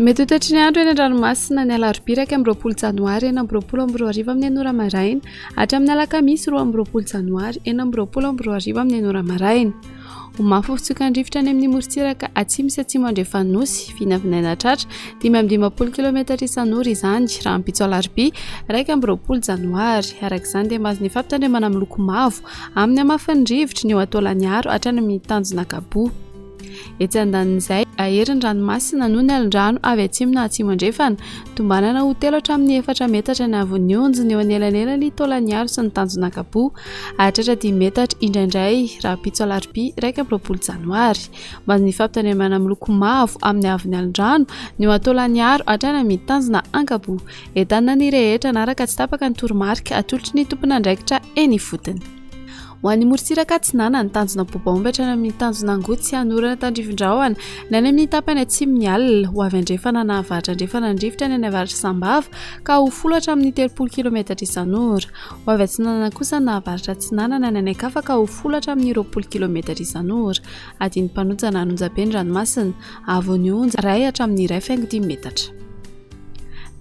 Mety ho toetry ny andro eny an-dranomasina ny alarobia 21 janoary 2026 amin'ny ora maraina hatramin'ny alakamisy 22 janoary 2026 amin'ny ora maraina. Ho mafy ho fitsokan-drivotra any amin'ny morontsiraka atsimo sy atsimo andrefan'ny Nosy, vinavinaina hatratra 55 kilometatra isan'ora izany rahampitso alarobia 21 janoary. Araka izany dia mahazo ny fampitandremana miloko mavo amin'ny hamafin'ny rivotry ny eo Taolagnaro hatrany amin'ny tanjona Kaboa. Etsy andanin'izay, hahery ny ranomasina noho ny alon-drano avy atsimo na atsimo andrefana. Tombanana ho telo hatramin'ny efatra metatra ny haavon'ny onjy eo anelanelan'i Taolagnaro sy ny tanjona Kaboa. Hahatratra dimy metatra indraindray rahampitso alarobia 21 janoary. Mahazo ny fampitandremana miloko mavo amin'ny haavon'ny alon-drano ny eo Taolagnaro hatrany amin'ny tanjona Ankaboa. Entanina ny rehetra hanaraka tsy tapaka ny toromarika atolotry ny tompon'andraikitra eny ifotony. Ho an'ny morontsiraka atsinanana, tanjona Bobaomby hatrany amin'ny tanjona Angoty sy Anorana tandrifin-drahona, ny any amin'ny tapany atsimo ny alina, ho avy andrefana na avaratra andrefana ny rivotra any any avaratr'i Sambava ka ho folo hatramin'ny 30 kilometatra isan'ora. Ho avy atsinanana kosa na avaratra atsinanana ny any an-kafa ka ho folo hatramin'ny 20 kilometatra isan'ora. Adin'ny mpanonja na an'onjabe ny ranomasina, haavon'ny onja iray hatramin'ny 1,5 metatra.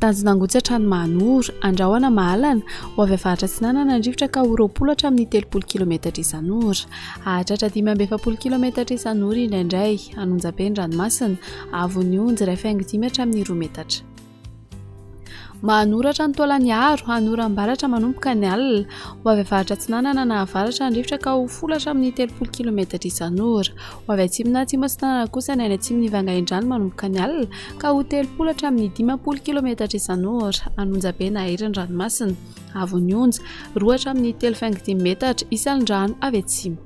Tanjona Angotsy hatrany Mahanoro, Andrahona Mahalana, ho avy avaratra atsinanana ny rivotra ka ho 20 hatramin'ny 30 kilometatra isan'ora. Hahatratra 45 kilometatra isan'ora indraindray. An'Onjabe ny ranomasina, haavon'ny onja 1,5 hatramin'ny 2 metatra. Mahanoro hatrany Taolagnaro, hanoram-baratra manomboka ny alina. Ho avy avaratra atsinanana na avaratra ny rivotra ka ho folo hatramin'ny 30 kilometatra isan'ora. Ho avy atsimo na atsimo atsinanana kosa ny any atsimon'i Vangaindrano manomboka ny alina ka ho 30 hatramin'ny 50 kilometatra isan'ora. An'Onjabe na Hery ny ranomasina. Haavon'ny onja, 2 hatramin'ny 3,5 metatra isan'ny rano avy atsimo.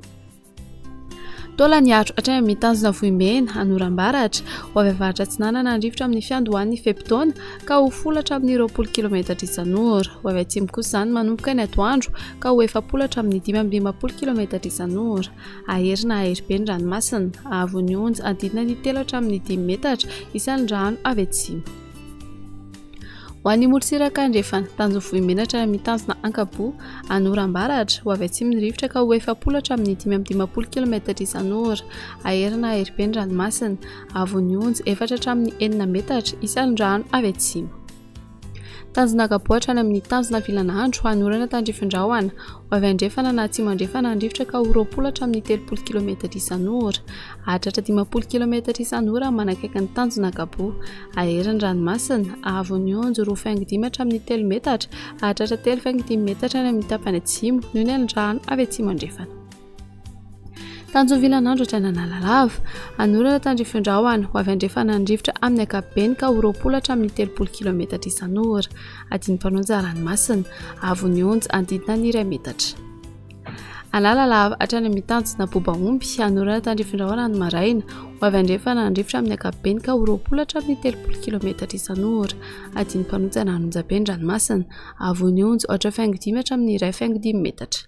Taolagnaro hatrany amin'ny tanjona Vohimena, Anorambaratra, ho avy avaratra atsinanana ny rivotra amin'ny fiandohan'ny fe-potoana ka ho folo hatramin'ny 20 kilometatra isan'ora. Ho avy atsimo kosa izany manomboka ny atoandro ka ho 40 hatramin'ny 55 kilometatra isan'ora. Hahery na hahery be ny ranomasina. Haavon'ny onja hanodidina ny telo hatramin'ny dimy metatra isan'ny rano avy atsimo. Ho an'ny morontsiraka andrefana, tanjon'ny Vohimena hatrany amin'ny tanjona Ankaboa, Anorambaratra, ho avy atsimo ny rivotra ka ho 40 hatramin'ny 55 kilometatra isan'ora. Hahery na hahery be ny ranomasina. Haavon'ny onja, efatra hatramin'ny enina metatra isan'ny rano avy atsimo. Tanjona Ankaboa hatrany amin'ny tanjona Vilanandro, hanorana tandrifin-drahona, ho avy andrefana na atsimo andrefana ny rivotra ka ho 20 hatramin'ny 30 kilometatra isan'ora. Hahatratra 50 kilometatra isan'ora manakaiky ny tanjona Ankaboa. Hahery ny ranomasina, haavon'ny onjy 2,5 hatramin'ny 3 metatra, hahatratra 3,5 metatra any amin'ny tapany atsimo noho ny alin-drano avy atsimo andrefana. Tanjon'ny vilan'andro hatrany Analalava. Hanorana tandrifin-drahona, ho avy andrefana ny rivotra amin'ny ankapobeny ka ho 20 hatramin'ny 30 kilometatra isan'ora. Adin'ny mpanonja ranomasina. Haavon'ny onja hanodidina ny iray metatra. Analalava hatrany amin'ny tanjona Bobaomby. Hanorana tandrifin-drahona ny maraina. Ho avy andrefana ny rivotra amin'ny ankapobeny ka ho 20 hatramin'ny 30 kilometatra isan'ora. Adin'ny mpanonja na an'onjabe ny ranomasina. Haavon'ny onja 4,5 hatramin'ny 1,5 metatra.